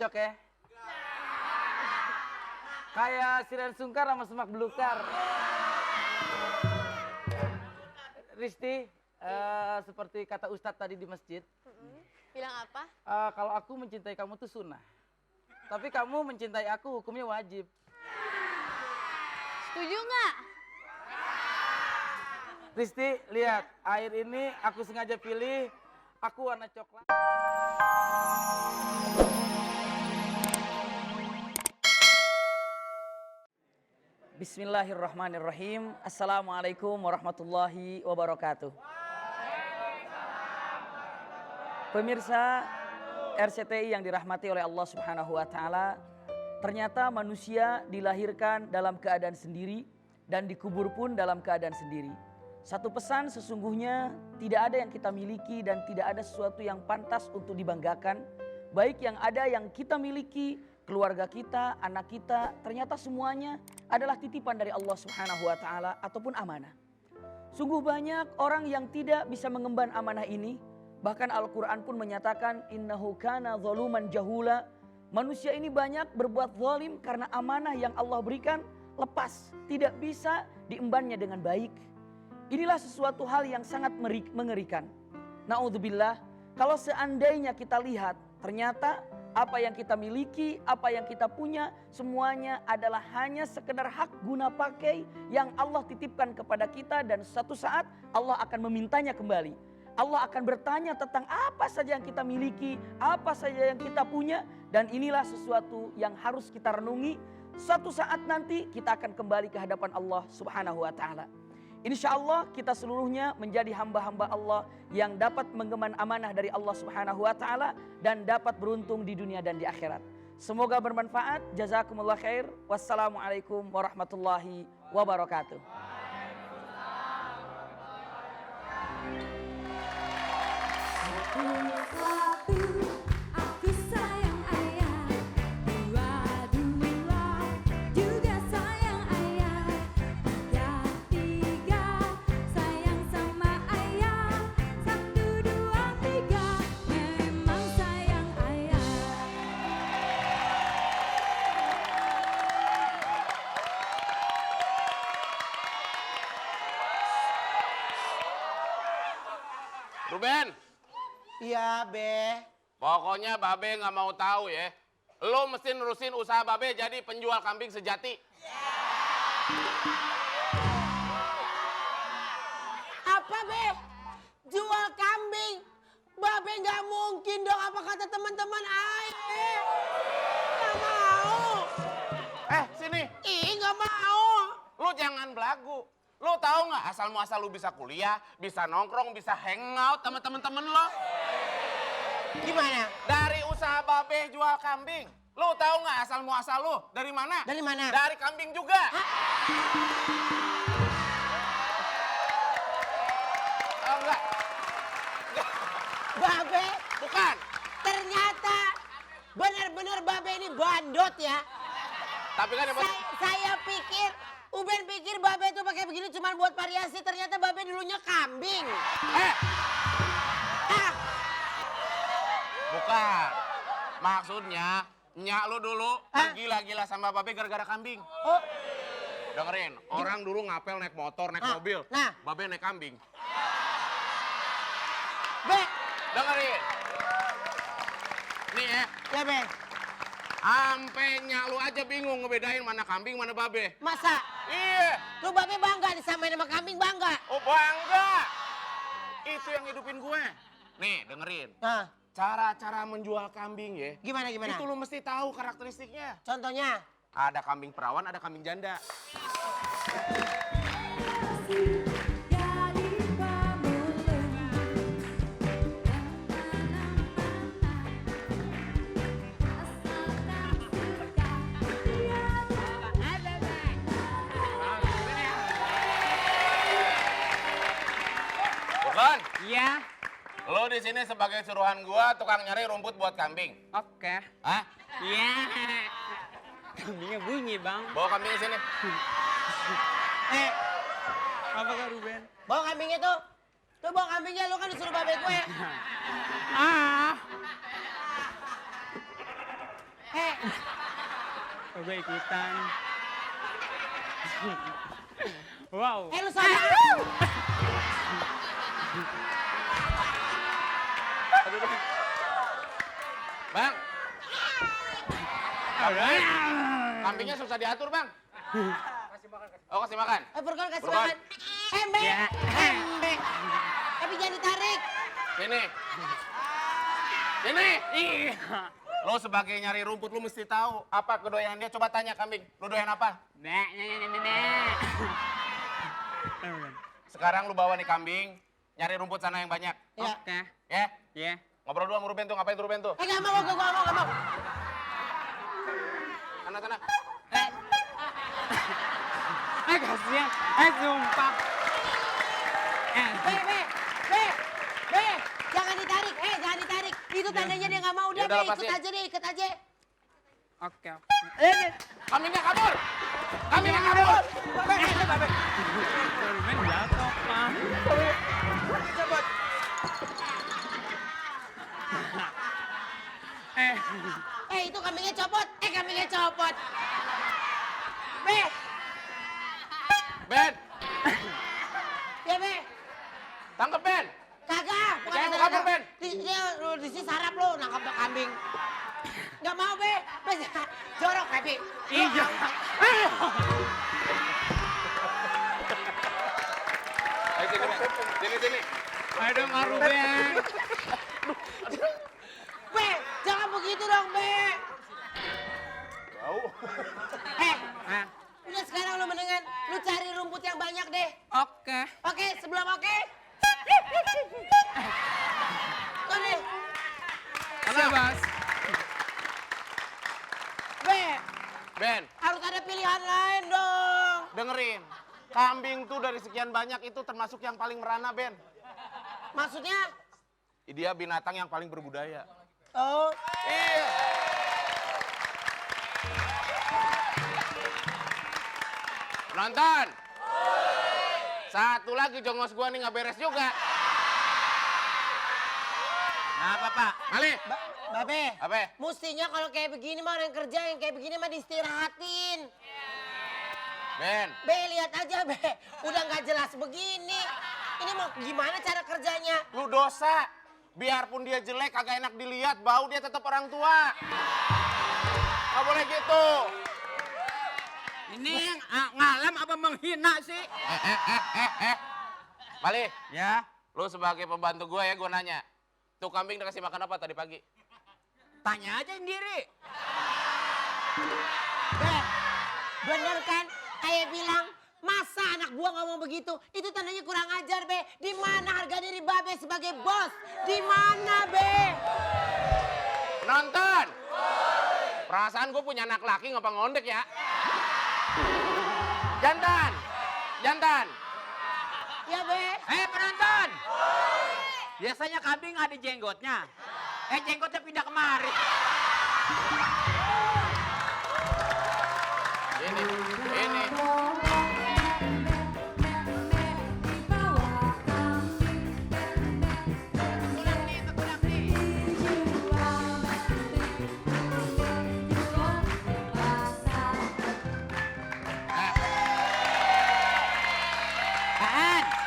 cocok ya? Kayak Siren Sungkar sama Semak Belukar. Risti, seperti kata Ustadz tadi di masjid. Bilang apa? Kalau aku mencintai kamu tuh sunnah. Tapi kamu mencintai aku hukumnya wajib. Setuju nggak? Risti, lihat air ini aku sengaja pilih. Aku warna coklat. Bismillahirrahmanirrahim. Assalamualaikum warahmatullahi wabarakatuh. Pemirsa RCTI yang dirahmati oleh Allah Subhanahu wa taala, ternyata manusia dilahirkan dalam keadaan sendiri dan dikubur pun dalam keadaan sendiri. Satu pesan, sesungguhnya tidak ada yang kita miliki dan tidak ada sesuatu yang pantas untuk dibanggakan. Baik yang ada yang kita miliki, keluarga kita, anak kita, ternyata semuanya adalah titipan dari Allah Subhanahu wa taala ataupun amanah. Sungguh banyak orang yang tidak bisa mengemban amanah ini. Bahkan Al-Quran pun menyatakan innahu kana zaluman jahula. Manusia ini banyak berbuat zalim karena amanah yang Allah berikan lepas, tidak bisa diembannya dengan baik. Inilah sesuatu hal yang sangat mengerikan. Na'udzubillah, kalau seandainya kita lihat ternyata apa yang kita miliki, apa yang kita punya, semuanya adalah hanya sekedar hak guna pakai yang Allah titipkan kepada kita dan suatu saat Allah akan memintanya kembali. Allah akan bertanya tentang apa saja yang kita miliki, apa saja yang kita punya, dan inilah sesuatu yang harus kita renungi. Suatu saat nanti kita akan kembali ke hadapan Allah Subhanahu wa taala. Insya Allah kita seluruhnya menjadi hamba-hamba Allah yang dapat menggemban amanah dari Allah Subhanahu wa taala dan dapat beruntung di dunia dan di akhirat. Semoga bermanfaat. Jazakumullah khair. Wassalamualaikum warahmatullahi wabarakatuh. Aku sayang ayah, dua juga sayang ayah, tiga sayang sama ayah, satu dua tiga memang sayang ayah. Ruben, Iya, Be. pokoknya Babe nggak mau tahu ya. Lo mesti nerusin usaha Babe jadi penjual kambing sejati. Apa, Be? Jual kambing? Babe nggak mungkin dong. Apa kata teman-teman Ae? Nggak mau. Sini, Ih, nggak mau. lo jangan belagu. Lo tahu nggak asal muasal lo bisa kuliah, bisa nongkrong, bisa hangout sama temen-temen lo? Gimana? Dari usaha Babe jual kambing. Lo tahu nggak asal muasal lo? Dari mana? Dari mana? Dari kambing juga. Tahu nggak? Babe, Bukan. ternyata benar-benar Babe ini bandot ya. Tapi kan yang Saya pikir, Uben pikir Babe itu pakai begini cuma buat variasi. Ternyata Babe dulunya kambing. Ah, bukan. Maksudnya, nyak lu dulu gila-gila sama Babe gara-gara kambing. oh, Dengerin, orang dulu ngapel naik motor, naik mobil. nah. Babe naik kambing. Be, Dengerin. Nih ya, ya Be, ampe nyak lu aja bingung ngebedain mana kambing, mana Babe. masa? Iya. Lu Babe bangga disamain sama kambing, bangga? Oh bangga. Itu yang hidupin gue. Nih, dengerin. Nah, Cara-cara menjual kambing ya. gimana? Itu lu mesti tahu karakteristiknya. Contohnya? Ada kambing perawan, ada kambing janda. Jadi pemulung, asalkan suka Bukan? Iya, Lo di sini sebagai suruhan gua tukang nyari rumput buat kambing. oke. Hah? Iya. Kambingnya bunyi, Bang. Bawa kambingnya sini. Apa Kak Ruben? Bawa kambingnya tuh. Tuh bawa kambingnya, lu kan disuruh Babe gue. Ah, juga ikutan. Wow. Lu sana. Bang. Kambingnya susah diatur, Bang. Oh, kasih makan. Burgon kasih Burgon. makan. Embe. Ya. Embe. Tapi jangan ditarik. Sini. Sini. Iya. Lo sebagai nyari rumput lu mesti tahu apa kedoyan dia. Coba tanya kambing, lu doyan apa? Nek. Sekarang lu bawa nih kambing, nyari rumput sana yang banyak. Ya. Oke. Ya? Ya. Ngobrol dulu sama Ruben tuh, ngapain tuh Ruben tuh? Gak mau, gak mau. Sana. Kasihan. Sumpah. Be, jangan ditarik, jangan ditarik. Itu tandanya dia nggak mau, Ya udah udah, Be, lepasin. ikut aja. Oke. Kambingnya kabur! Kambingnya kabur! Ruben jatuh, Pak. Itu kambingnya copot. Be, Ben! ya Be, Tangkep Ben! kagak. Jangan mau kabur, Ben. Di sini sarap lo, nangkap kambing. Nggak mau Be, jorok Be. Iya. Ayo sini Ben, sini. Aduh, Kak Ruben. Be, jangan begitu dong Be. Bau. Hah? Udah sekarang lo mendingan lu cari rumput yang banyak deh. Oke. Oke, sebelum oke. Tuh nih, Halo, Bos. Be, Ben, harus ada pilihan lain dong. dengerin. Kambing tuh dari sekian banyak itu termasuk yang paling merana, Ben. Maksudnya? Dia binatang yang paling berbudaya. Oh, Iya. Nonton. Satu lagi jongos gua nih nggak beres juga. Nah, apa, Pak? Mali. Babe. Apa? Mestinya kalau kayak begini mah orang kerja yang kayak begini mah diistirahatin. Ben, Be, lihat aja Be, udah nggak jelas begini. Ini mau gimana cara kerjanya? lu dosa. Biarpun dia jelek, kagak enak dilihat, bau dia tetap orang tua. Nggak boleh gitu. Ini yang ngalam apa menghina sih? Mali, Ya. lu sebagai pembantu gua ya, gua nanya. Tuh kambing dikasih makan apa tadi pagi? Tanya aja sendiri. Be, bener kan? Kayak bilang, masa anak gua ngomong begitu? Itu tandanya kurang ajar Be. Di mana harga diri Babe sebagai bos? Di mana Be? Nonton. Perasaan gue punya anak laki ngapa ngondek ya? Jantan. Ya Be. Penonton. Biasanya kambing ada jenggotnya. Jenggotnya pindah kemari. Ini.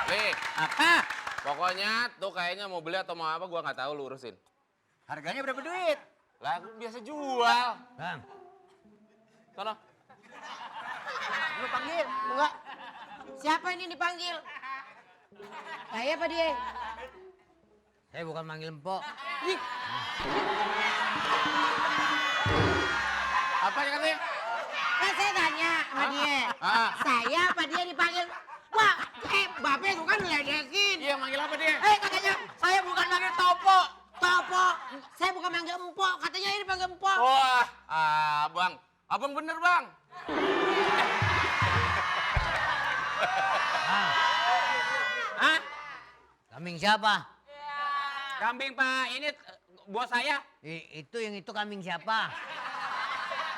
Nih, Apa? pokoknya tuh kayaknya mau beli atau mau apa gua nggak tahu, lu urusin. Harganya berapa duit? Lah, gua biasa jual. Bang. Sono. Lu panggil? Enggak. Siapa ini dipanggil? Saya apa dia? Saya bukan manggil empok. Ih, Apa yang katanya? kan saya tanya sama dia. Ah. Saya apa dia dipanggil? Wah, Babe tuh kan ngeledekin. Iya, manggil apa dia? Katanya saya bukan manggil Topo. Topo, saya bukan manggil empok. Katanya ini panggil empok. Wah, abang bener bang. Hah? Kambing siapa? Kambing Pak, ini bos saya. Itu kambing siapa?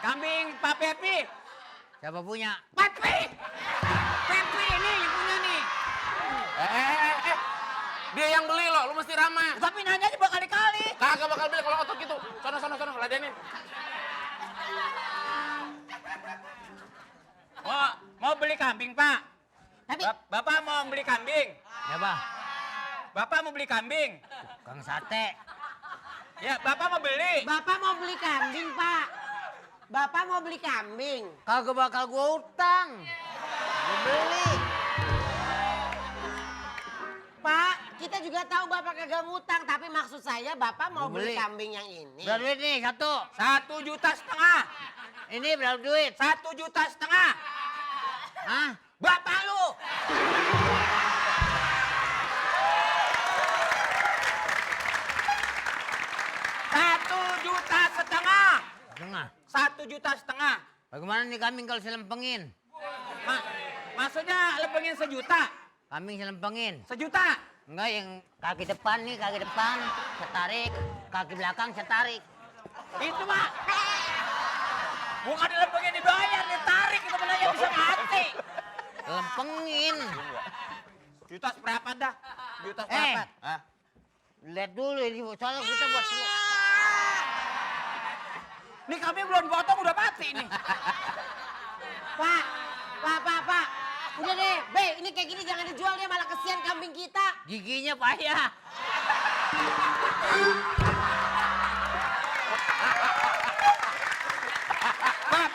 Kambing Pak Pepi. Siapa punya? Pepi. Pepi ini yang punya nih. Dia yang beli loh, lu mesti ramah. Tapi nanya aja berkali-kali. Kagak bakal beli kalau otot gitu. Sono, ladenin. kambing, Pak. Tapi Bapak mau beli kambing? Siapa? Bapak mau beli kambing? Kang sate. Ya, Bapak mau beli. Bapak mau beli kambing, Pak. Bapak mau beli kambing. Kagak bakal gua utang. Gua beli. Pak, kita juga tahu Bapak kagak ngutang, tapi maksud saya Bapak mau Mau beli beli. kambing yang ini. Berapa duit nih satu? 1,5 juta. Ini berapa duit? 1,5 juta. Hah? Bapak lu. Setengah. 1,5 juta. Bagaimana nih kambing kalau selempengin? Maksudnya lebengin 1 juta. Kambing selempengin. 1 juta. Enggak, yang kaki depan nih, kaki depan saya tarik, kaki belakang saya tarik. Itu Pak. Bukan dilebengin dibayar, ditarik itu benar bisa mati. Lempengin. Juta seberapa dah? Juta Eh. seberapa? Hah? Lihat dulu ini, soalnya kita buat Nih kami belum potong udah mati nih. Pak. Udah deh, Be, ini kayak gini jangan dijual dia malah kesian kambing kita. giginya payah.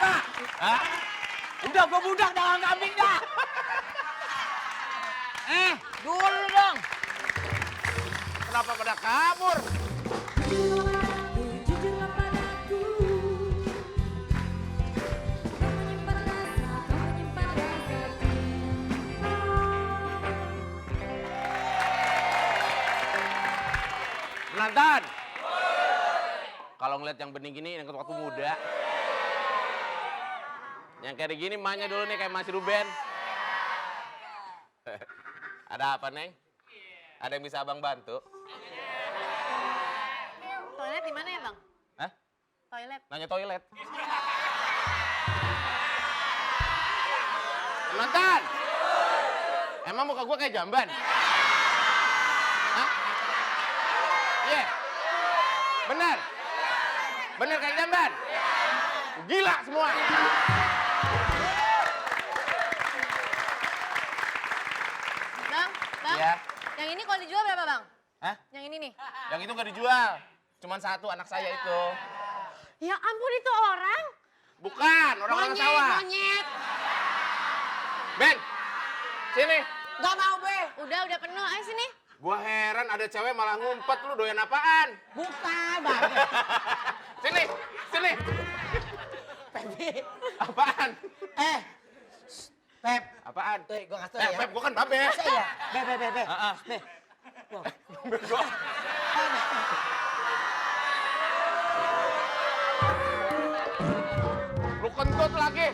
Pak. Hah? Udah gua budak dalam kambing dah. Dulu dong. Kenapa pada kabur? Jujurlah padaku. Kau menyimpan rasa cinta. Penonton. Kalau ngeliat yang bening gini, yang waktu muda. Yang kayak gini emaknya dulu nih kayak Mas Ruben. Ada apa, Neng? Ada yang bisa abang bantu? Toilet di mana ya, Bang? Hah? Toilet. Nanya toilet. Penonton! Emang muka gua kayak jamban? Hah? Iya? Bener? Bener kayak jamban? Gila semua! Bang, Iya. yang ini kalau dijual berapa, Bang? Hah? Yang ini nih. Yang itu nggak dijual. Cuman satu anak saya itu. Ya ampun, itu orang. Bukan, orang-orang sawah. Monyet. Ben, sini. Gak mau, Be. Udah penuh. Ayo sini. Gua heran ada cewek malah ngumpet, lu doyan apaan? Bukan, Bang. Sini, sini. Pepe. Apaan? Pep. Apaan? Gua kasih tau ya. Pep, gua kan babe. Masa ya? Be. Heeh. Be. Bego. Lu kentut lagi.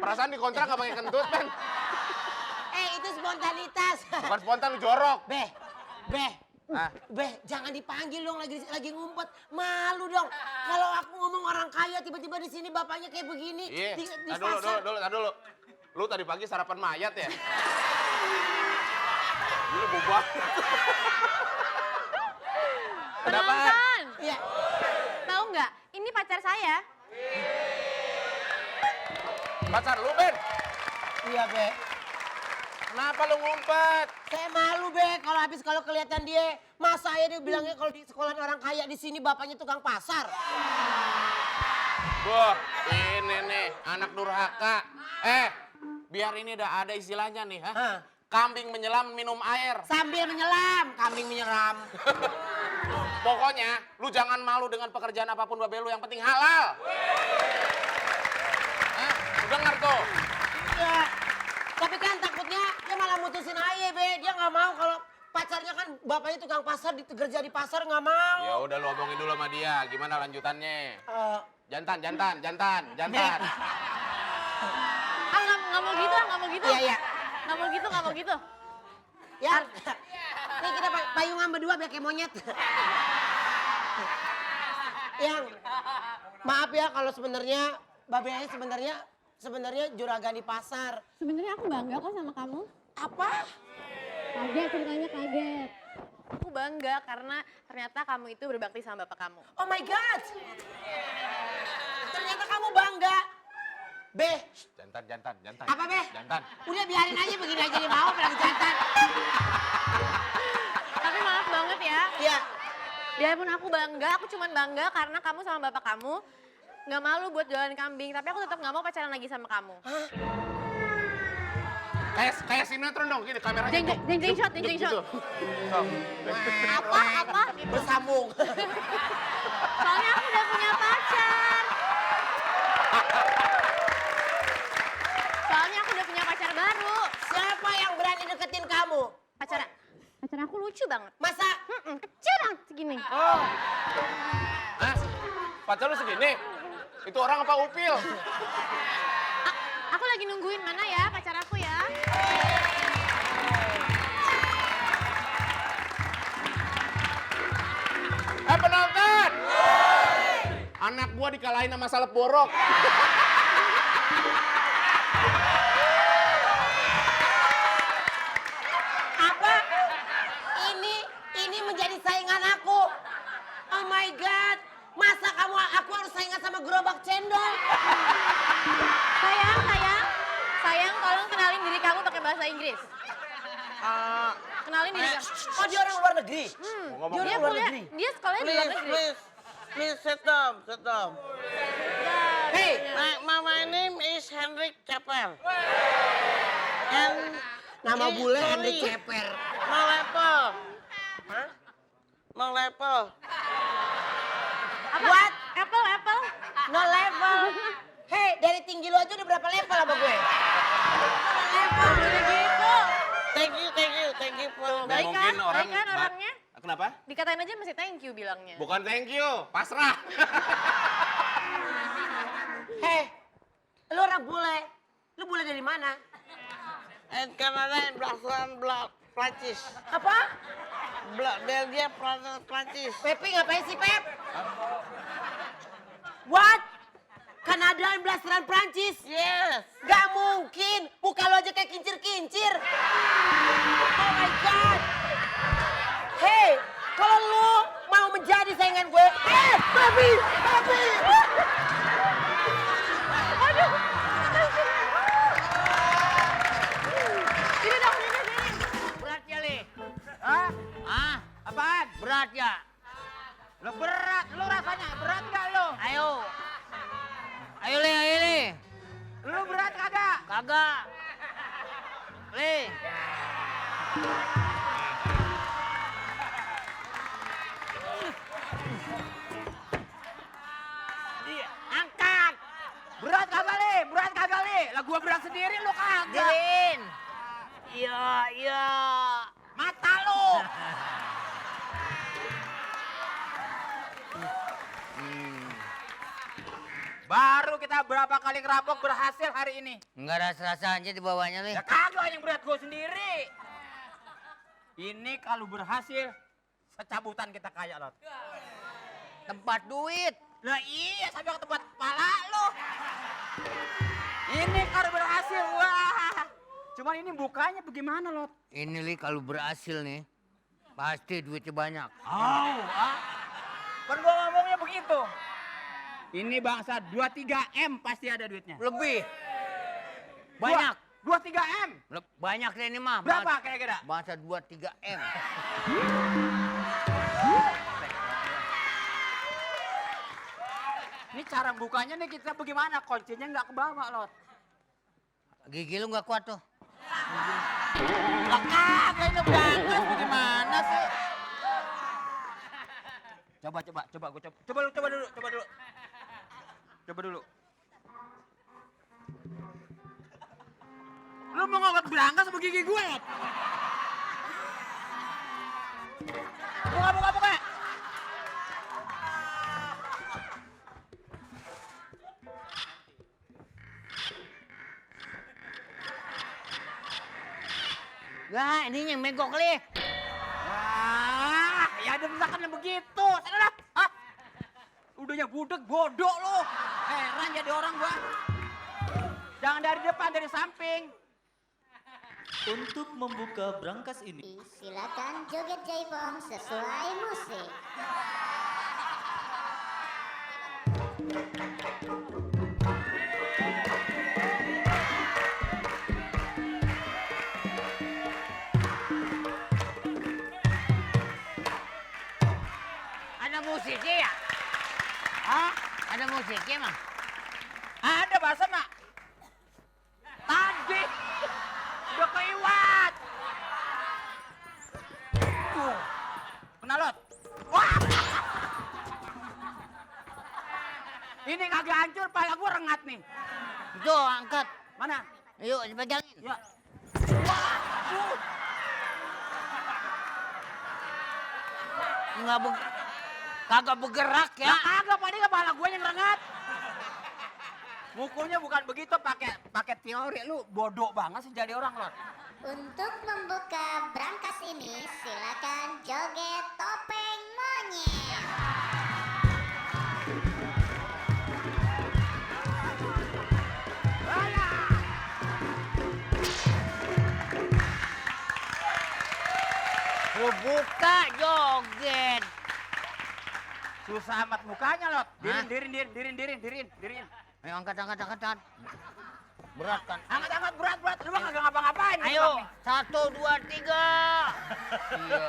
Perasaan di kontrak gak pakai kentut, Ben. Itu spontanitas. Bukan spontan, lu jorok. Be. Ah. Be, jangan dipanggil dong lagi ngumpet. Malu dong. Kalau aku ngomong orang kaya tiba-tiba di sini bapaknya kayak begini. Iya. Di Tar dulu. Lu tadi pagi sarapan mayat ya? Lu bobak. Ada apaan? Penonton. Iya. Tahu nggak? Ini pacar saya. Pacar lu, Ben. Iya, Be. Kenapa lu ngumpet? Saya malu, Be, kalau kelihatan dia. Masa saya dia bilangnya kalau di sekolah orang kaya di sini bapaknya tukang pasar. Wah, ini nih anak durhaka. Biar ini udah ada istilahnya nih, ha? Hah? Kambing menyelam minum air. Sambil menyelam, kambing menyeram. Pokoknya lu jangan malu dengan pekerjaan apapun babe lu, yang penting halal. Hah? Lu denger tuh. Iya. Tapi kan takutnya dia malah mutusin aja, Be. Dia nggak mau kalau pacarnya kan bapaknya tukang pasar, kerja di pasar nggak mau. Ya udah lu omongin dulu sama dia, gimana lanjutannya? Eh, Jantan. Nggak mau gitu, nggak mau gitu. Iya. Nggak mau gitu. Ya. Nih kita payungan berdua biar kayak monyet. Yang maaf ya kalau sebenarnya Babe sebenarnya juragan di pasar. Sebenarnya aku bangga kok sama kamu. Apa? Kaget, ceritanya kaget. Aku bangga karena ternyata kamu itu berbakti sama bapak kamu. Oh my God. Ternyata kamu bangga. Be, Jantan. apa Be? Jantan. Udah biarin aja begini aja dia mau bilang jantan. Tapi maaf banget ya. Iya. Biarpun aku bangga, aku cuman bangga karena kamu sama bapak kamu nggak malu buat jualan kambing. Tapi aku tetap nggak mau pacaran lagi sama kamu. Kayak sinetron dong, gini kameranya. Jeng shot, jeng shot. Gitu. Apa? Bersambung. Soalnya aku udah punya pacar. Soalnya aku udah punya pacar baru. Siapa yang berani deketin kamu? Pacar aku lucu banget. Masa? Kecil banget segini. Mas, pacar lu segini? Itu orang apa upil? Aku lagi nungguin mana ya pacar aku ya. Penonton! Anak gua dikalahin sama salep borok. Apa? Ini menjadi saingan aku. Oh my God. Masa aku harus saingan sama gerobak cendol? Sayang, tolong kenalin diri kamu pakai bahasa Inggris. Kenalin diri kamu. Oh dia orang luar negeri? Dia kuliah, dia sekolahnya di luar negeri. Please sit down. Hey, My name is Henrik Ceper. And nama it's bule sorry, Henry Ceper. No level. No level. Apa? What? Apple. No level. Hey, dari tinggi lu aja udah berapa level sama gue? No level. Gitu. Thank you for Baik kan? Baik kan orangnya? Kenapa? Dikatain aja masih thank you bilangnya. Bukan thank you, pasrah. Hey, lu orang bule. Lu bule dari mana? And Canada and Prancis. Apa? Belgia, Prancis. Pepi ngapain sih, Pep? What? Kanada dan blasteran Prancis? Yes. Gak mungkin. Muka lu aja kayak kincir-kincir. Oh my God. Hey, kalau lu mau menjadi saingan gue, Pepi. Ini dong, ini. Berat ya, Li? Hah? Apaan? Berat ya? Lo berat, lo rasanya berat gak lo? Ayo Li. Lo berat kagak? Kagak. Li. Angkat! Berat kagak, Li? Lah gua berat sendiri, lo kagak. Dirin. Iya. Mata lo! Baru kita berapa kali ngerampok berhasil hari ini. Enggak rasa-rasa aja dibawanya, Li. Ya kagak yang berat gua sendiri. Ini kalau berhasil, secabutan kita kaya, Lot. Tempat duit. Lah iya, sampai ke tempat kepala lo. Ini kalau berhasil, wah. Cuman ini bukanya bagaimana, Lot? Ini Li kalau berhasil nih, pasti duitnya banyak. Kan gua ngomongnya begitu. Ini bangsa 2-3 M pasti ada duitnya. Lebih. Banyak. 2-3 M. Banyak deh ini mah. Berapa kira-kira? Bangsa 2-3 M. Ini cara bukanya nih kita bagaimana? Kuncinya nggak ke bawah, Lot. Gigi lu nggak kuat tuh. Lah kagak ini berangkat bagaimana sih? Coba dulu. Lu mau ngangkat berangkas sama gigi gue, Lot? Buka. Lah, ini yang bengkok, Li. Wah, ya ada misalkan begitu. Sana lah. Hah? Udahnya budek bodoh lo. Heran jadi orang gua. Jangan dari depan, dari samping. Untuk membuka brankas ini, Silakan joget jaipong sesuai musik. musiknya ya? Hah? Ada musiknya, Mang? Ada bahasa nak. Tadi udah keiwat. Tuh, kena lot. Wah! Ini kagak hancur, pala gua rengat nih. Itu angkat. Mana? Yuk, dipegangin. Ya. Kagak bergerak ya. Ya kagak, Pak, ini kepala gue yang rengat. Mukulnya bukan begitu, pakai teori. Lu bodoh banget sih jadi orang, Lot. Untuk membuka brankas ini, silakan joget topeng monyet. Lu buka joget. Susah amat mukanya, Lot. Dirin. Ayo angkat. Berat kan? Angkat, berat. Lu mah kagak ngapa-ngapain. Ayo, 1, 2, 3. Iya.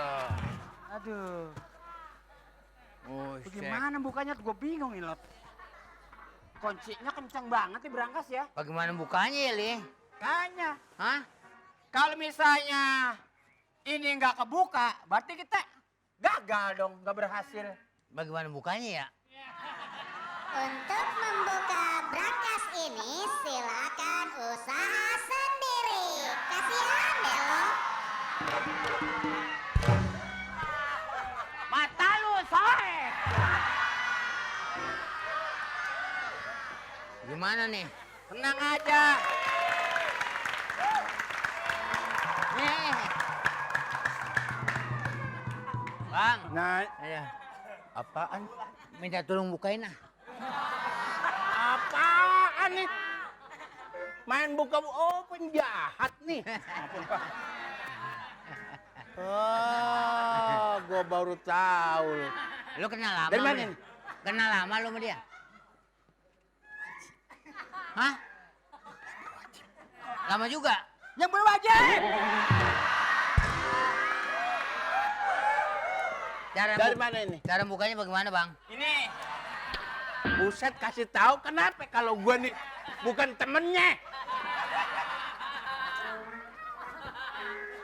Aduh. Oh, Bagaimana bukanya? Gue bingung nih, Lot. Kuncinya kencang banget nih berangkas ya. Bagaimana bukanya ya, Li? Kayaknya. Hah? Kalau misalnya ini nggak kebuka, berarti kita gagal dong, nggak berhasil. Bagaimana bukanya ya? Untuk membuka brankas ini, silakan usaha sendiri. Kasihan deh lo. Mata lu, soe. Gimana nih? Tenang aja. Bang. Nah, Ayo, apaan? minta tolong bukain ah. Apaan nih? Main buka penjahat nih. Oh, gua baru tahu. Lu kenal lama? Dari mana lu? ini? Kenal lama lu sama dia? Hah? Lama juga? Yang berwajib. Dari mana ini? Cara bukanya bagaimana, Bang? Ini. Buset, kasih tahu kenapa kalau gua nih bukan temennya.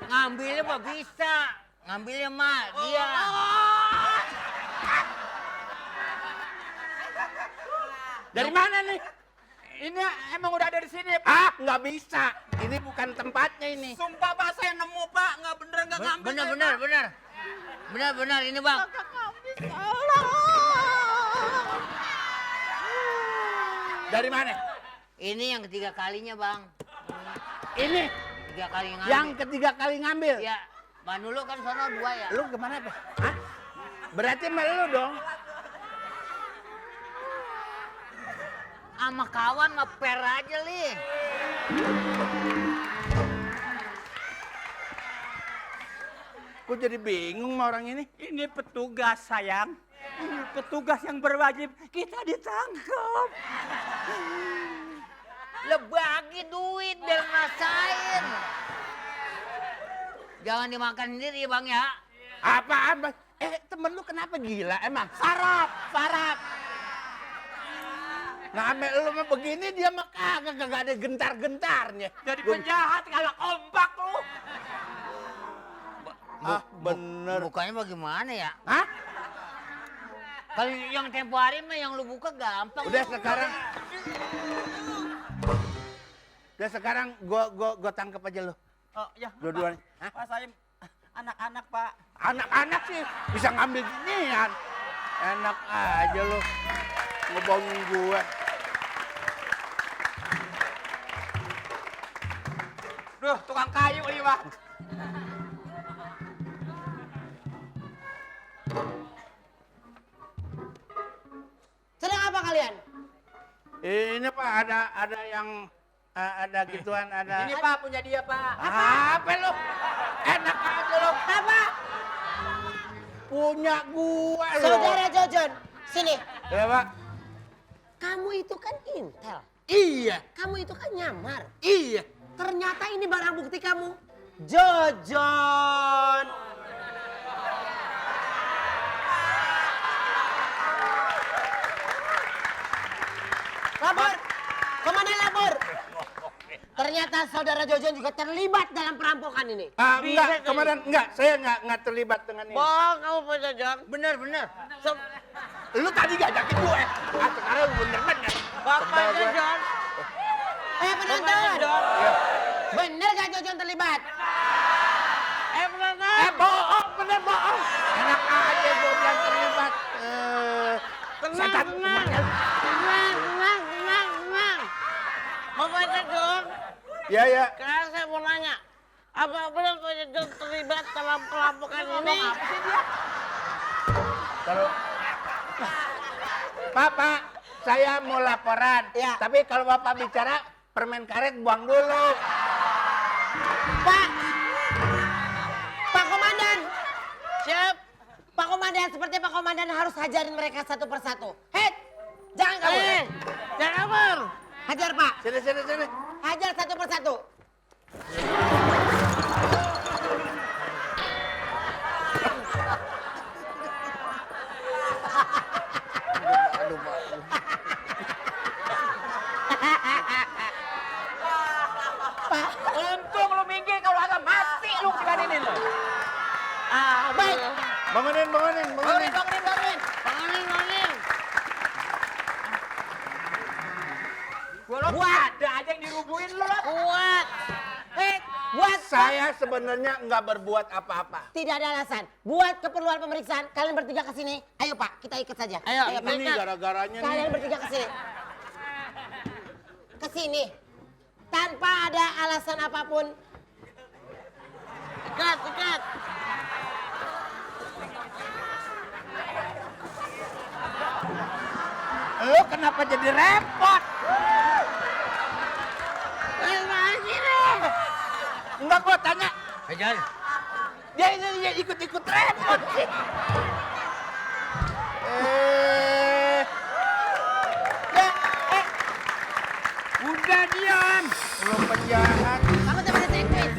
Ngambilnya mah bisa. Ngambilnya mah dia. Dari mana nih? Ini emang udah ada di sini, Pak. Ah, nggak bisa. Ini bukan tempatnya ini. Sumpah, Pak, saya nemu, Pak. Nggak bener, nggak ngambil. Benar ini, Bang. Dari mana? Ini yang ketiga kalinya, Bang. Ini 3 kali ngambil. yang ketiga kali ngambil. Ya, Bang dulu kan sono 2 ya. Lu kemana, Pe? Hah? Berarti sama lu dong. Sama kawan mah per aja, Li. Gua jadi bingung sama orang ini. Ini petugas, sayang. Ini petugas yang berwajib. Kita ditangkap. Lah bagi duit biar ngerasain. Jangan dimakan sendiri, Bang ya. Apaan, Bang? Temen lu kenapa gila emang? Sarap. Ngambil lu mah begini, dia mah kagak ada gentar-gentarnya. Jadi penjahat kalau kompak lu. Ah, bener. Bukanya bagaimana ya? Hah? Kalau yang tempo hari mah yang lu buka gampang. Udah sekarang gua tangkap aja lu. Oh, ya. Dua-duanya. Pak. Pak, saya anak-anak, Pak. Anak-anak sih bisa ngambil ginian. Enak aja lu. Ngebohongin gua. Duh, tukang kayu ini, Pak. Sedang apa kalian? Ini Pak ada yang ada gituan ada. Ini, Pak, punya dia, Pak. Apa lu? Enak aja lu. Apa? Punya gua lu. Saudara Jojon, sini. Ya, Pak. Kamu itu kan intel. Iya. Kamu itu kan nyamar. Iya. Ternyata ini barang bukti kamu. Jojon. ternyata saudara Jojon juga terlibat dalam perampokan ini. Enggak, kemarin enggak. Saya enggak terlibat dengan ini. Bohong kamu Pak Jojon. Bener. Lu tadi ngajakin gue. Sekarang lu bener. Bapak Jojon. Penonton. Bener gak Jojon terlibat? Penonton. Bohong, bener bohong. Enak aja gue bilang terlibat. Tenang. Bapak Jojon. Ya. Sekarang saya mau nanya. Apa benar Pak Jojon terlibat dalam perampokan ini? Terus. Pak, saya mau laporan. Ya. Tapi kalau Bapak bicara, permen karet buang dulu. Pak Komandan. Siap. Pak Komandan, seperti Pak Komandan harus hajarin mereka satu persatu. Hei, jangan kabur. Jangan kabur. Hajar Pak. Sini. Hajar satu persatu. Untung lu minggir, kalau agak mati lu dibandingin lu. Baik. Bangunin. Bangunin. Gua ada aja yang dirubuhin lu lah. Kuat. Buat Saya sebenarnya nggak berbuat apa-apa. tidak ada alasan. Buat keperluan pemeriksaan, kalian bertiga ke sini. Ayo Pak, kita ikut saja. Ayo, Pak. Ini gara-garanya nih. Kalian bertiga ke sini. Ke sini. Tanpa ada alasan apapun. Ikat. Lu kenapa jadi repot? Enggak, gua tanya. Hajar. Dia ikut-ikut repot sih. Udah diam. Lu penjahat. Kamu teman teknis.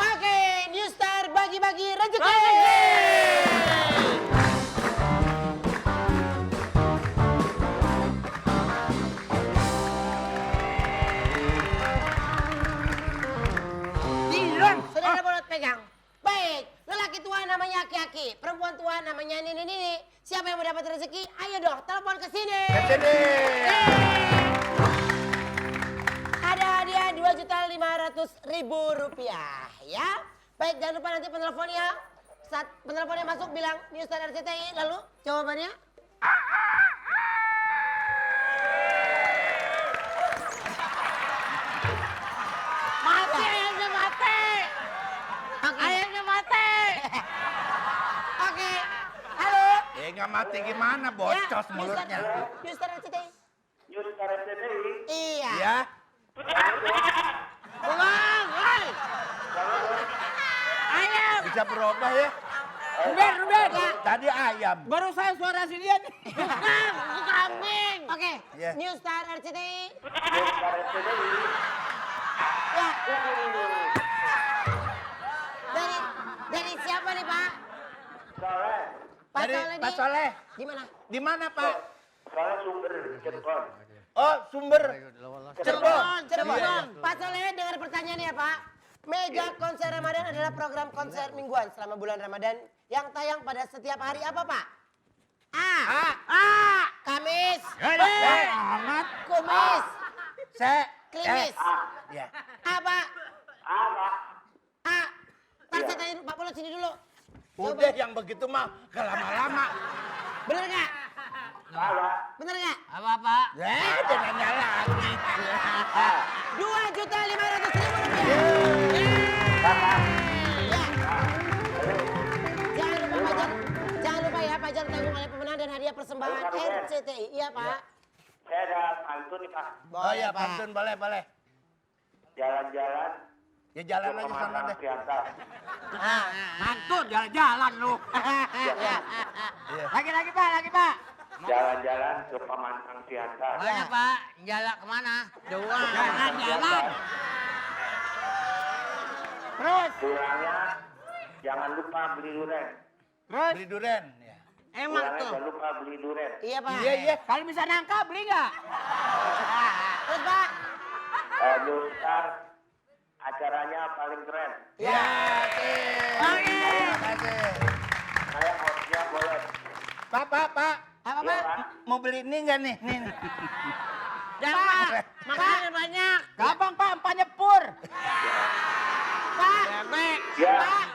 Oke, New Star bagi-bagi rezeki. Saudara boleh pegang. Baik, lelaki tua namanya Aki-Aki, perempuan tua namanya Nini. Siapa yang mendapat rezeki? Ayo dong, telepon ke sini. Kesini. Ada hadiah Rp2.500.000 ya. Baik, jangan lupa nanti penelponnya. Saat penelponnya masuk bilang New Star RCTI, lalu jawabannya. Mati ayamnya mati. Ayamnya mati. Oke, halo. Nggak mati gimana, bocos Ya, mulutnya. New Star RCTI. Iya. Ya. Pulang, woi. Ayam. Bisa berubah ya. Ruben. Tadi ayam. Baru saya suara si dia nih. Bukan, itu kambing. Oke, Ya. New Star RCTI. Ya. Dari siapa nih Pak? Pak Dari Soleh Pak di- Soleh. Di mana? Di mana, Pak? Oh, sumber. Cirebon. Cirebon. Pak Soleh dengar pertanyaan ya Pak. Mega Konser Ramadan adalah program konser mingguan selama bulan Ramadan yang tayang pada setiap hari apa Pak? A. Kamis. B. Amat. Kumis. Klimis. Ya. Apa? A. Ntar saya tanya dulu, Pak Polo sini dulu. Udah yang begitu mah ke lama-lama. Bener nggak? Bener nggak? Apa? Udah nanya lagi. Rp2.500.000. Jangan lupa ya, pajak tanggung oleh pemenang dan hadiah persembahan RCTI. Iya Pak. Saya ada pantun nih Pak. Oh ya, pantun boleh. Jalan-jalan. Ya jalan aja sana deh. Mantun jalan-jalan lu. Iya. Lagi Pak. Jalan-jalan ke Pamantang Siantar. Mana Pak? Jalan kemana? Jalan-jalan. Terus. Pulangnya jangan lupa beli duren. Terus. Beli duren. Ya. Emang Pulangnya tuh. jangan lupa beli duren. Iya Pak. Iya, iya. Kalau bisa nangka beli nggak? Terus Pak. Nustar acaranya paling keren. Ya. Terima kasih. Saya hostnya boleh. Pak. Apa Iya, Pak? Pak. Mau beli ini enggak nih? Nih. Jangan. Makannya banyak. Gampang Pak, empatnya pur. Pak. Bebek. Ya. Pak.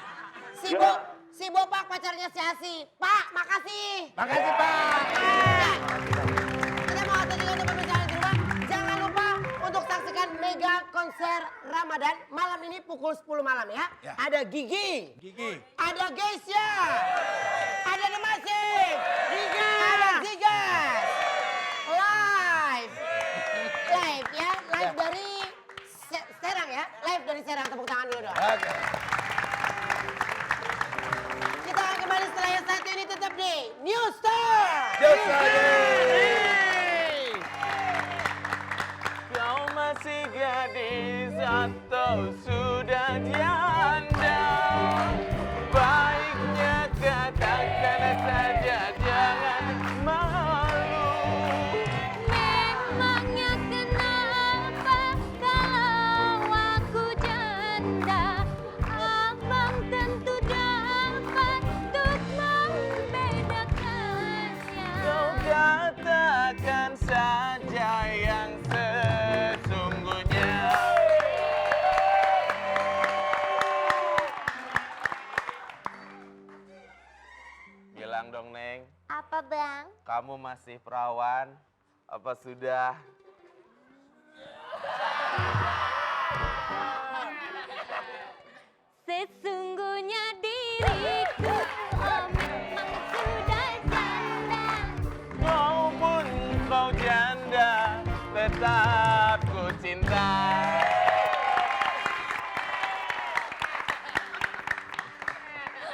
Ya. Si Bopak pacarnya si Asi. Pak, makasih. Makasih, Pak. Kita mau atur juga untuk pemirsa di rumah. Jangan lupa untuk saksikan mega konser Ramadan malam ini pukul 10 malam ya. Ya. Ada Gigi. Gigi. Ada Geisha. Ada The Massive. Ada Zigas. Live. Live ya. Live dari Serang ya. Live dari Serang. Tepuk tangan dulu dong. Oke. Kita akan kembali setelah yang satu ini tetap di New Star. Kau masih gadis atau sudah janda? Baiknya katakan saja, jangan malu. Memangnya kenapa kalau aku janda? Abang tentu dapat untuk membedakannya. Kau katakan saja yang sesungguhnya. Bilang dong, Neng. Apa bang? Kamu masih perawan? Apa sudah? Sesungguhnya diriku oh memang sudah janda. Maupun kau janda, tetap ku cinta.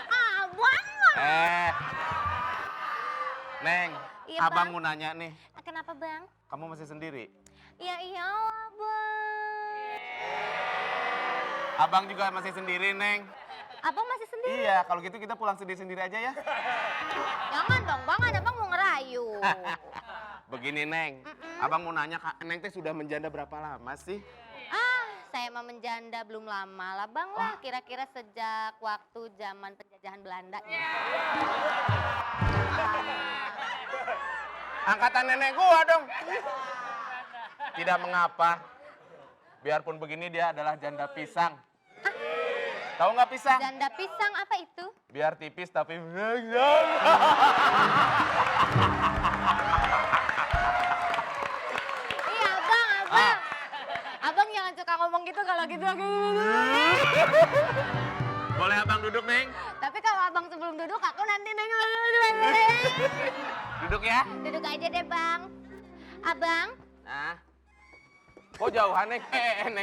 Abang Neng, Iya, abang Bang. mau nanya nih. kenapa bang? Kamu masih sendiri? Ya iyalah bang. Abang juga masih sendiri, Neng. Abang masih sendiri? Iya, kalau gitu kita pulang sendiri-sendiri aja ya. Jangan dong bang, ada bang mau ngerayu. Begini, Neng. Abang mau nanya, Neng teh sudah menjanda berapa lama sih? Saya mah menjanda belum lama lah bang lah. Kira-kira sejak waktu zaman penjajahan Belanda. Angkatan nenek gua dong. Tidak mengapa. Biarpun begini dia adalah janda pisang. Tahu nggak pisang? Janda pisang apa itu? Biar tipis tapi Iya abang. Abang jangan suka ngomong gitu kalau gitu. Boleh abang duduk, Neng? Tapi kalau abang sebelum duduk aku nanti neng. Duduk ya. Duduk aja deh bang. Abang, Nah. Kok jauhan, Neng?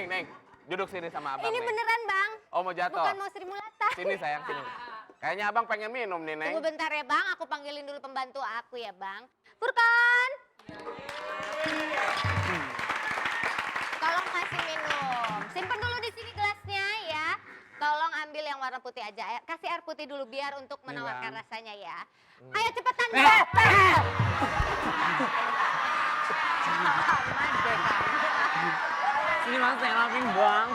Neng. Duduk sini sama abang, ini Neng. beneran bang. Oh, mau jatuh? Bukan mau Sri Mulata. Sini, sayang, sini. Kayaknya abang pengen minum nih, Neng. Tunggu bentar ya bang, aku panggilin dulu pembantu aku ya bang. Furkan. Tolong kasih minum. Simpen dulu di sini gelasnya ya. Tolong ambil yang warna putih aja. Kasih air putih dulu biar untuk menawarkan rasanya ya. Ayo cepetan. Ini mas saya lapin bang.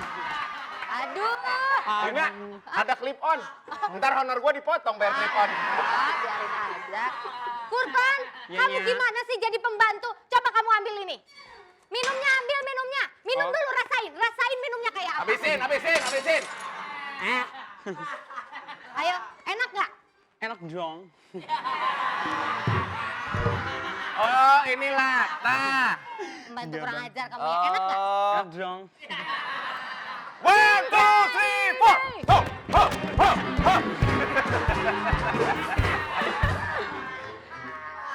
Aduh. Enggak, ada clip on. Ntar honor gue dipotong bayar clip on. Biarin aja. Furkan, Iya, kamu iya. gimana sih jadi pembantu? Coba kamu ambil ini. Minumnya ambil minumnya. Minum dulu rasain minumnya kayak apa. Habisin. Ayo, enak nggak? Enak dong. Oh, inilah. Nah. Pembantu kurang ajar kamu ya. Enak nggak? Enak dong. 1, 2, 3, 4. Ho, ho, ho, ho.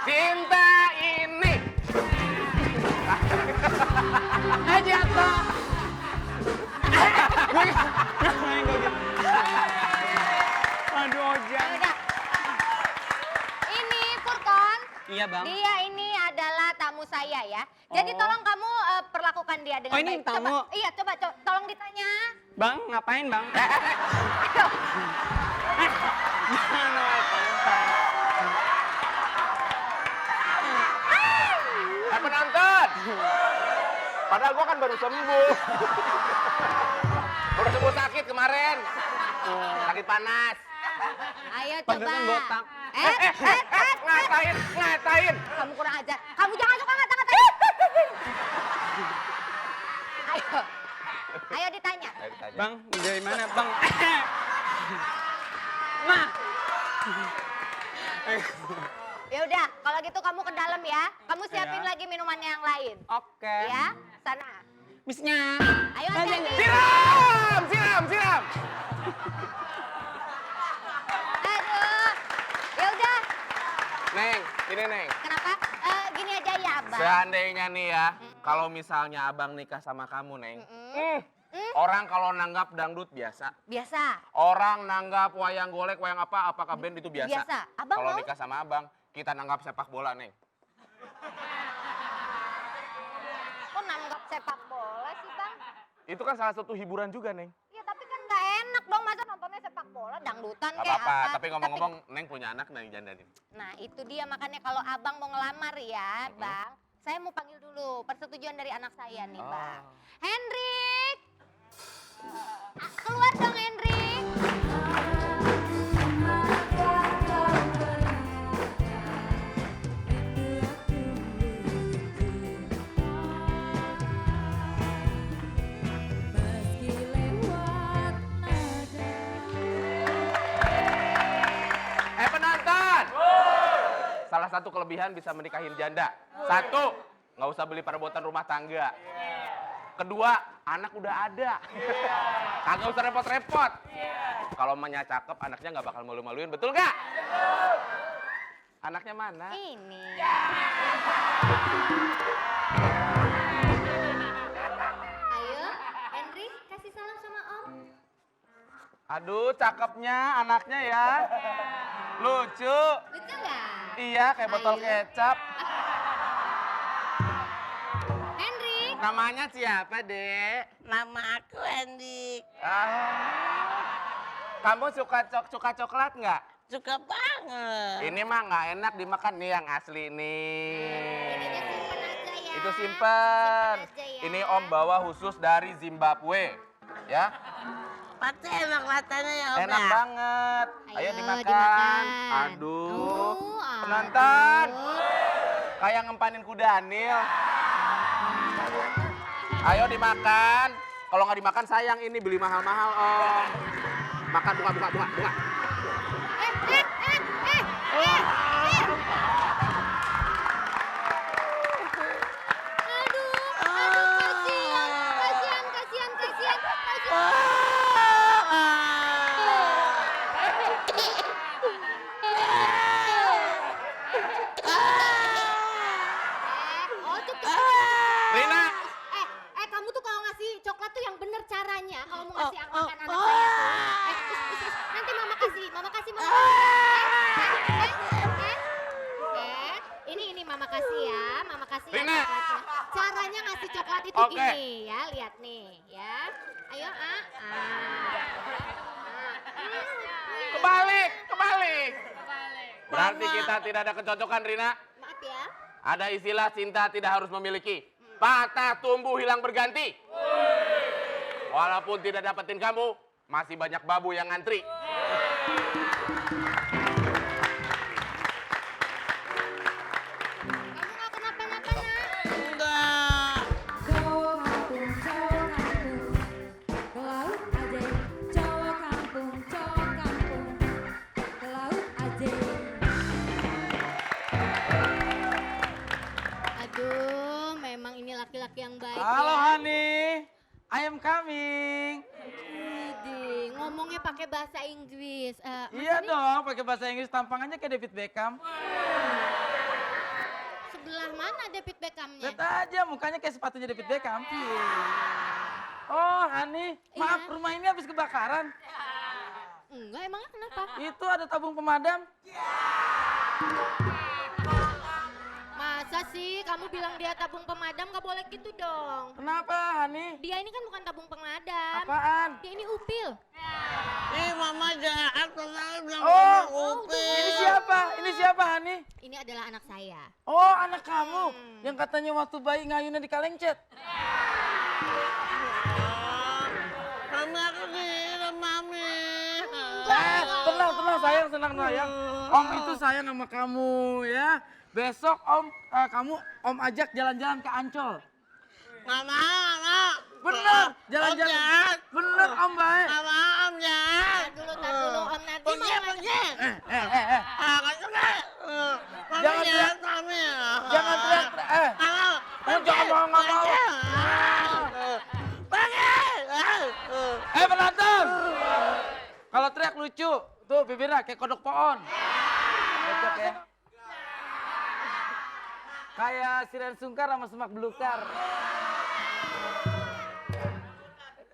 Cinta ini. Jatuh. Aduh, Ojang. Ya udah. Ini Furkan. Iya, Bang. Dia ini adalah tamu saya ya. Jadi tolong kamu perlakukan dia dengan Oh, ini baik. tamu? Coba, iya, coba tolong ditanya. Bang, ngapain bang? Jangan Bang. Penonton. Padahal gua kan baru sembuh. Baru sembuh sakit kemarin. Sakit panas. Ayo Pantesan coba. botak. Ngatain. Kamu kurang ajar. Kamu jangan suka ngata-ngatain. Ayo. Ayo ditanya. Bang, dari mana bang? Nah. Ya udah, kalau gitu kamu ke dalam ya. Kamu siapin Ya. lagi minumannya yang lain. Oke. Ya, sana. Misnya. Ayo hati-hati. Siram. Aduh. Ya udah. Neng, ini Neng. Kenapa? Gini aja ya, Abang. Seandainya nih ya, kalau misalnya abang nikah sama kamu, Neng. Orang kalau nanggap dangdut biasa. Biasa. Orang nanggap wayang golek, wayang apakah band itu biasa. Biasa. Abang Kalau mau? nikah sama abang, kita nanggap sepak bola, Neng. Kok nanggap sepak bola sih, Bang? Itu kan salah satu hiburan juga, Neng. Ya tapi kan gak enak dong, masa nontonnya sepak bola, dangdutan Gak kayak apa-apa, apa. tapi ngomong-ngomong, Neng punya anak, Neng jandanin. Nah itu dia, makanya kalau abang mau ngelamar ya, Bang. Saya mau panggil dulu persetujuan dari anak saya nih, Bang. Hendrik! Keluar dong, Hendrik! Penonton! Salah satu kelebihan bisa menikahin janda. Satu, nggak usah beli perabotan rumah tangga. Kedua, anak udah ada. Kagak usah repot-repot. Kalau emaknya cakep, anaknya nggak bakal malu-maluin, betul nggak? Anaknya mana? Ini. Ayo, Hendrik, kasih salam sama Om. Aduh, cakepnya anaknya ya. Lucu. Lucu nggak? Iya, kayak botol Ayo. kecap. Hendrik. Namanya siapa, Dek? Nama aku Hendik. Kamu suka coklat nggak? Suka banget. Ini mah nggak enak dimakan nih yang asli nih. Ininya simpen aja ya. Itu simpen. Simpen aja ya. Ini Om bawa khusus dari Zimbabwe. Ya, Pasti enak rasanya ya Om enak ya? banget. Ayo Ayo, dimakan. dimakan. Aduh, Aduh. penonton. Kayak ngempanin kuda Anil. Ayo dimakan. Kalau nggak dimakan sayang ini beli mahal-mahal Om. Makan, buka. Kasihan. Oh, cukup. Rina, Kamu tuh kalau ngasih coklat tuh yang bener caranya. Kalau mau ngasih makan anak saya tuh. Nanti mama kasih. Ini mama kasih ya. Mama kasih ya Rina. coklatnya. Caranya ngasih coklat itu Oke. gini ya. Lihat nih ya. Ayo kebalik. Berarti kita tidak ada kecocokan, Rina. Maaf ya. Ada istilah cinta tidak harus memiliki. Patah tumbuh hilang berganti. Walaupun tidak dapetin kamu, masih banyak babu yang ngantri. Kamu nggak kenapa-napa nak. Enggak. Aduh, memang ini laki-laki yang baik Halo ya. honey, I am coming. Widih, ngomongnya pakai bahasa Inggris. Mas Iya Ani, dong, pakai bahasa Inggris tampangannya kayak David Beckham. sebelah mana David Beckhamnya? Lihat aja mukanya kayak sepatunya David Beckham. Oh, honey, maaf Iya. rumah ini habis kebakaran. Enggak, emangnya kenapa? Itu ada tabung pemadam. Masa sih kamu bilang dia tabung pemadam, gak boleh gitu dong. Kenapa, Hani? Dia ini kan bukan tabung pemadam. Apaan? Dia ini upil. Ih, mama jahat, selalu bilang Oh, Upil. ini siapa? Ini siapa, Hani? Ini adalah anak saya. Oh, anak kamu yang katanya waktu bayi ngayunnya di kalengcet. Mami, aku dihina, Mami. Tenang sayang, senang sayang. Om itu sayang sama kamu ya. Besok Om ajak jalan-jalan ke Ancol. Nggak mau. Bener, Om jalan-jalan. jahat. Bener, Om baik. Nggak mau, Om jahat. Tar dulu, Om nanti mau Pergi. Eh. Nggak suka. Mami Jangan jahat, teriak. Mami. Jangan teriak. Nggak mau. Kamu jangan mau, nggak mau. Pergi. Penonton. Kalau teriak lucu. Tuh bibirnya kayak kodok pohon. Cocok ya. Kayak Siren Sungkar sama Semak Belukar.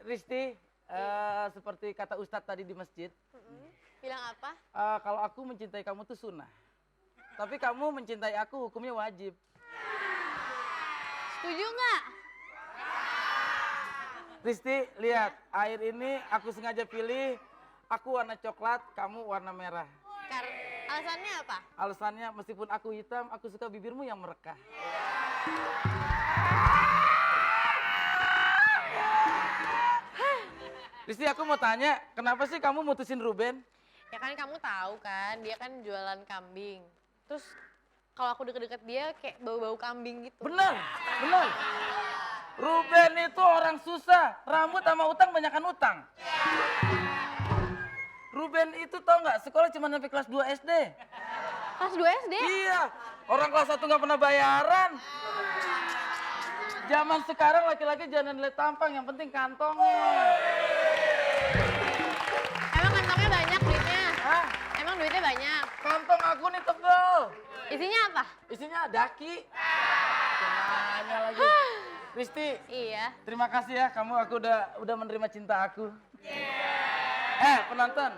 Risti, seperti kata Ustadz tadi di masjid. bilang apa? Kalau aku mencintai kamu tuh sunnah. Tapi kamu mencintai aku hukumnya wajib. Setuju nggak? Risti, lihat. Air ini aku sengaja pilih. Aku warna coklat, kamu warna merah. Alasannya apa? Alasannya meskipun aku hitam, aku suka bibirmu yang merekah. Risti, aku mau tanya, kenapa sih kamu mutusin Ruben? Ya kan kamu tahu kan, dia kan jualan kambing. Terus kalau aku deket-deket dia kayak bau-bau kambing gitu. Bener. Ruben itu orang susah, rambut sama utang banyakan utang. Ruben itu tau nggak, sekolah cuma sampai kelas 2 SD. Kelas 2 SD? Iya, orang kelas 1 nggak pernah bayaran. Zaman sekarang laki-laki jangan lihat tampang, yang penting kantongnya. Emang kantongnya banyak duitnya? Hah? Emang duitnya banyak? Kantong aku nih tebel. Isinya apa? Isinya daki. Nanya lagi. Risti. Iya. Terima kasih ya, aku udah menerima cinta aku. Penonton.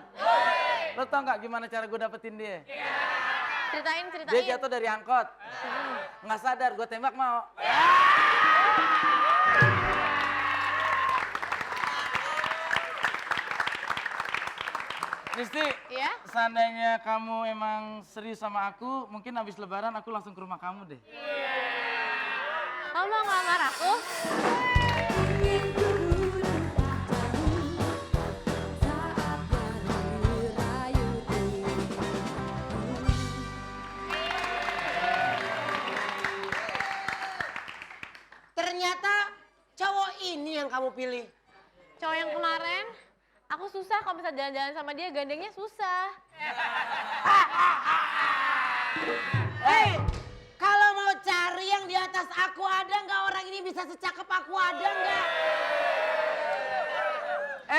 Lo tau nggak gimana cara gue dapetin dia? Ceritain. Dia jatuh dari angkot. Nggak sadar, gue tembak mau. Risti, Iya? seandainya kamu emang serius sama aku, mungkin habis lebaran aku langsung ke rumah kamu deh. Kamu mau ngelamar aku? Ternyata cowok ini yang kamu pilih. Cowok yang kemarin, aku susah kalau bisa jalan-jalan sama dia, gandengnya susah. Hei, kalau mau cari yang di atas aku ada nggak, orang ini bisa secakep aku ada nggak?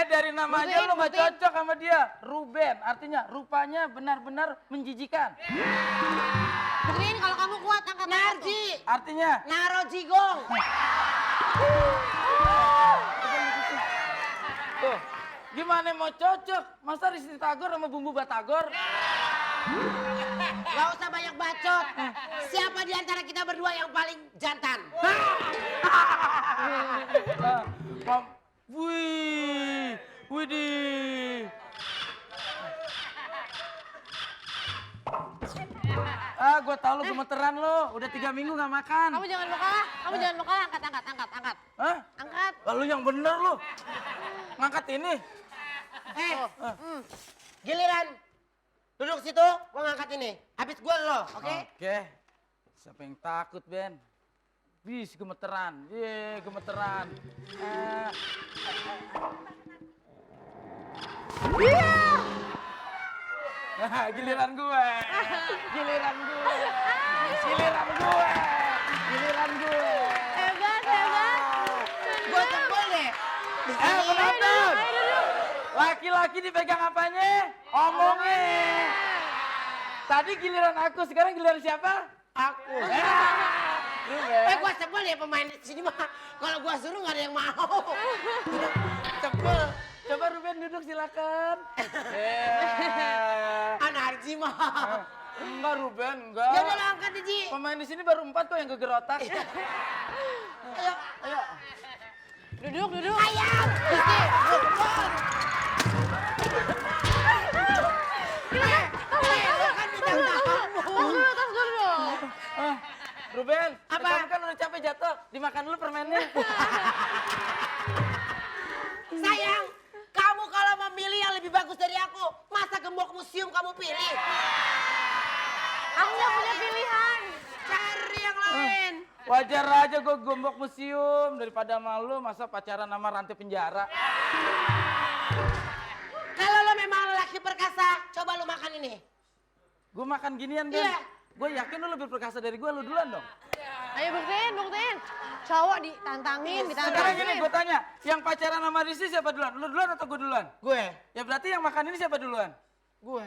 Dari nama aja lu nggak cocok sama dia. Ruben, artinya rupanya benar-benar menjijikan. Buktiin kalau kamu kuat angkat Narji, Artinya, naro jigong. tuh, gimana mau cocok? Masa Risti Tagor sama bumbu batagor? Gak usah banyak bacot. Siapa di antara kita berdua yang paling jantan? Widih. Gue tau lu gemeteran lo, udah 3 minggu gak makan. Kamu jangan mau kalah, angkat. Hah? Angkat. Lalu yang bener lu, ngangkat ini. Giliran. Duduk situ, gua ngangkat ini. Habis gua lo, oke? Oke. Siapa yang takut, Ben? Bis, gemeteran. Gemeteran. Giliran gue. Hebat. Gua tebel deh. Penonton. Laki-laki dipegang apanya? Omongnya. Tadi giliran aku, sekarang giliran siapa? Aku. Gua sebel ya pemain di sini mah. Kalau gua suruh nggak ada yang mau. Cepet. Coba Ruben duduk silakan. Anarji mah. Enggak Ruben, enggak. Ya udah lo angkat nih, Ji. Pemain di sini baru 4 kok yang geger otak. Ayo. Ayo. Duduk, duduk. Ayam. Rizky, Lo kan bintang tamu. tas dulu dong. Ruben, Apa? kamu kan udah capek jatuh. Dimakan dulu permennya. Sayang, kamu kalau memilih yang lebih bagus dari aku, masa gembok museum kamu pilih? Aku nggak punya pilihan. Cari yang lain. Wajar aja gue gombok museum daripada malu masa pacaran sama rantai penjara. Kalau lo memang lelaki perkasa, coba lo makan ini. Gue makan ginian Ben. Iya. Gue yakin lu lebih perkasa dari gue, lu duluan dong. Ayo buktiin, buktiin. Cowok ditantangin, Sekarang gini ditantangin. gue tanya, yang pacaran sama Rizky siapa duluan? Lu duluan atau gue duluan? Gue. Ya berarti yang makan ini siapa duluan? Gue.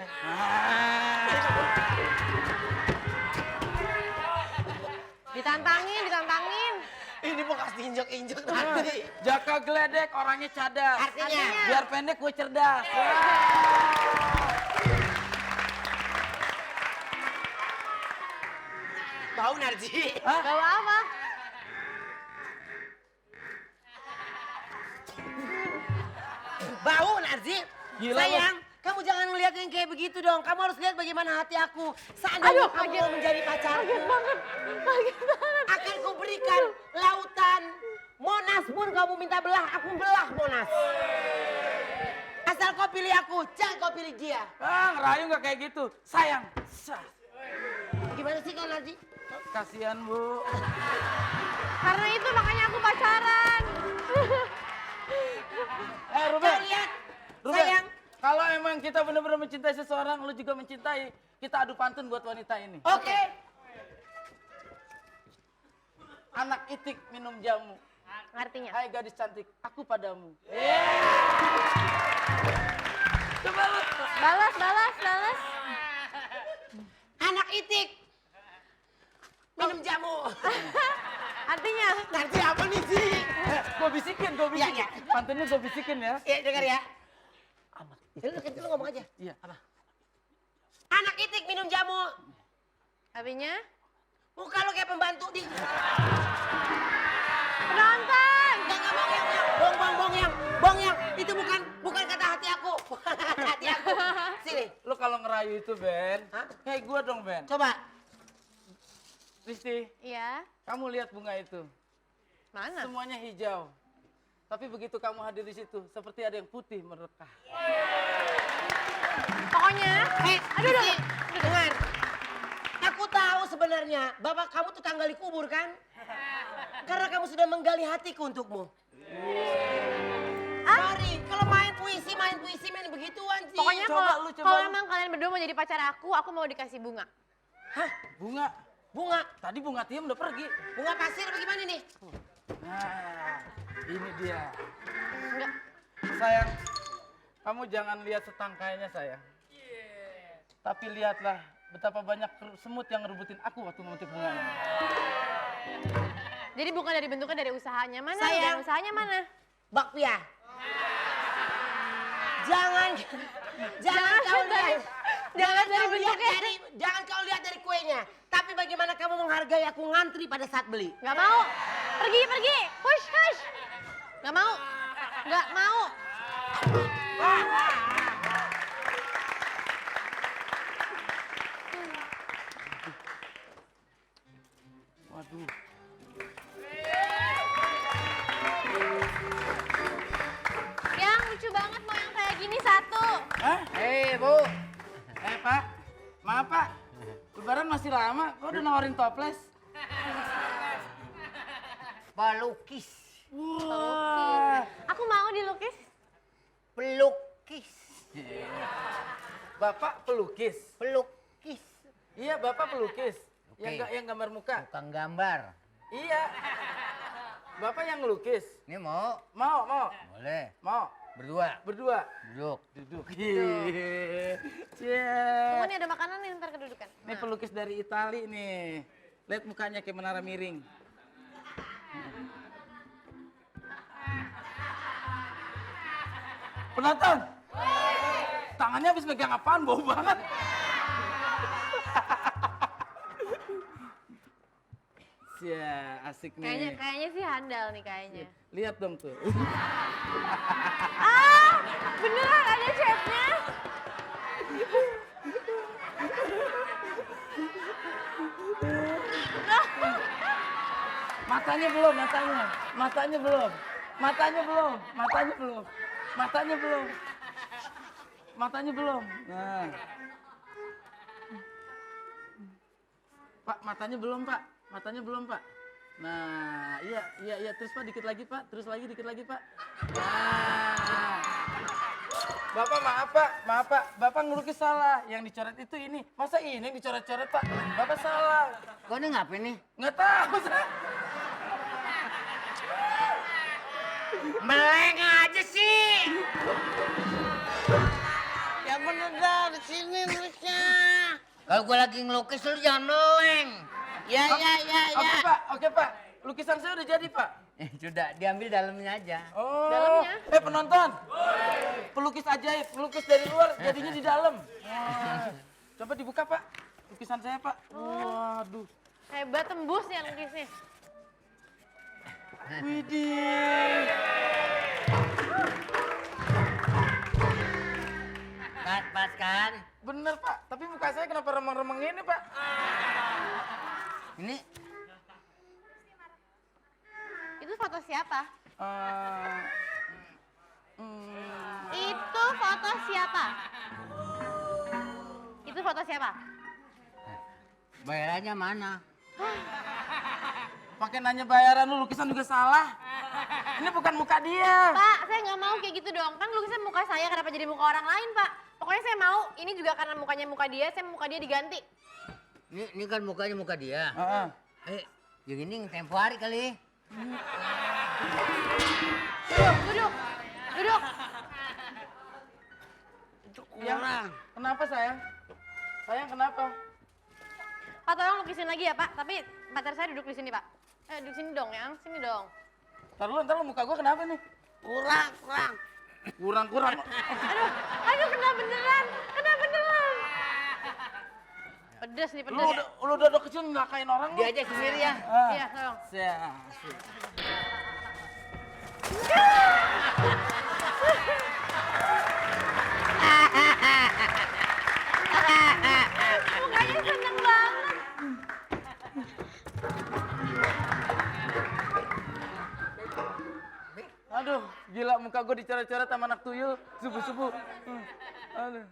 Ditantangin, ditantangin. Ini mau kasih injek-injek nanti. Jaka geledek, orangnya cadar. Artinya? Biar pendek gue cerdas. Bau Narji. Bawa apa? Bau Narji. Gila, Sayang, kamu jangan ngeliat yang kayak begitu dong. Kamu harus lihat bagaimana hati aku. Seandainya Aduh, kamu kaget. mau menjadi pacarku. Kaget banget, kaget banget. Akan kuberikan lautan. Monas pun kamu minta belah, aku belah Monas. Asal kau pilih aku, jangan kau pilih dia. Ngerayu gak kayak gitu. Sayang. Gimana sih kau Narji? Kasihan Bu. Karena itu makanya aku pacaran. Ruben. Kau lihat, Ruben, sayang. kalau emang kita benar-benar mencintai seseorang, lu juga mencintai, kita adu pantun buat wanita ini. Oke. Anak itik minum jamu. Artinya? Hai gadis cantik, aku padamu. Coba lu. Balas, balas, balas. Anak itik. Minum jamu. Artinya? Nanti apa nih sih? Gue bisikin, gue bisikin. Iya, Pantunnya gue bisikin ya. Iya, dengar ya. Lu ngomong aja. Iya. Apa? Anak itik minum jamu. Artinya? Muka lu kayak pembantu di. Penonton! Enggak bong yang. Itu bukan kata hati aku. Bukan kata hati aku. Sini. Lu kalau ngerayu itu Ben, kayak gue dong Ben. Coba. Risti, Iya. kamu lihat bunga itu. Mana? Semuanya hijau. Tapi begitu kamu hadir di situ, seperti ada yang putih merekah. Pokoknya, Aduh, dengar. Aku tahu sebenarnya bapak kamu tuh tanggal dikubur kan? Karena kamu sudah menggali hatiku untukmu. Sorry, kalau main puisi main begituan sih. pokoknya Coba lu, coba kalau lu. emang kalian berdua mau jadi pacar aku mau dikasih bunga. Hah? Bunga. Bunga? Tadi bunga tiam udah pergi. Bunga pasir bagaimana nih? Nah, ini dia. Enggak. Sayang, kamu jangan lihat setangkainya sayang. Tapi lihatlah betapa banyak semut yang ngerebutin aku waktu memetik bunganya. Jadi bukan dari bentuknya, dari usahanya. Mana? Sayang. Dari usahanya mana? Bakpia. Jangan kau lihat. Jangan dari bentuknya. Jangan kau lihat dari kuenya. Tapi bagaimana kamu menghargai aku ngantri pada saat beli? Gak mau. Pergi, pergi. Hush, hush. Gak mau. Gak mau. Waduh. Yang lucu banget mau yang kayak gini satu. Hah? Bu. Pak. Maaf Pak. Lebaran masih lama, kok udah nawarin toples? Pelukis. Wah. Aku mau dilukis. Pelukis. Bapak pelukis? Pelukis. Iya, Bapak pelukis. Oke. Yang gambar muka? Bukan gambar. Iya. Bapak yang ngelukis? Ini mau? Mau. Boleh. Mau. Berdua. Duduk. Duduk. Tunggu nih ada makanan nih, ntar kedudukan. Ini pelukis dari Itali nih. Lihat mukanya kayak menara miring. Penonton. Tangannya habis megang apaan? Bau banget. Ya, asik nih. Kayaknya sih handal nih kayaknya. Lihat dong tuh. Ah, beneran ada chatnya. Matanya belum, matanya. Matanya belum. Matanya belum. Matanya belum. Matanya belum. Matanya belum. Nah. Pak, matanya belum, Pak. Matanya belum, Pak. Nah, iya. Terus Pak, dikit lagi, Pak. Terus lagi, dikit lagi, Pak. Nah. Bapak, maaf, Pak. Bapak ngelukis salah. Yang dicoret itu ini. Masa ini yang dicoret-coret, Pak? Bapak salah. Kok ini ngapain nih? Nggak tahu, saya. Meleng aja sih. Ya bener dah, di sini nulisnya. Kalau gue lagi ngelukis lu jangan meleng. Ya. Oke, Pak. Lukisan saya udah jadi, Pak. Sudah, diambil dalamnya aja. Oh. Dalamnya? Penonton. Pelukis ajaib, pelukis dari luar jadinya di dalam. Coba dibuka, Pak. Lukisan saya, Pak. Waduh. Hebat tembus ya lukisnya. Widih. Pas kan? Bener, Pak. Tapi muka saya kenapa remeng-remeng ini, Pak? Ini Itu foto siapa? Eh, Itu foto siapa? Itu foto siapa? bayarannya mana? Pakai nanya bayaran lu, lukisan juga salah. Ini bukan muka dia. Pak, saya nggak mau kayak gitu dong. Kan lukisan muka saya, kenapa jadi muka orang lain, Pak? Pokoknya saya mau, ini juga karena mukanya muka dia, saya muka dia diganti. Ini kan mukanya muka dia. Heeh. Yang ini tempo hari kali. Duduk. Ya, kenapa sayang? Sayang kenapa? Pak, tolong lukisin lagi ya, Pak. Tapi pacar saya duduk di sini, Pak. Duduk sini dong, yang sini dong. Ntar lu muka gua kenapa nih? Kurang. Aduh, kena beneran. Pedes nih, pedes. Lu udah kecil ngelakain orang lu. Dia aja sendiri ya. Iya, tolong. Asik. Mukanya seneng banget. Aduh, gila muka gua dicoret-coret sama anak tuyul subuh-subuh. Aduh.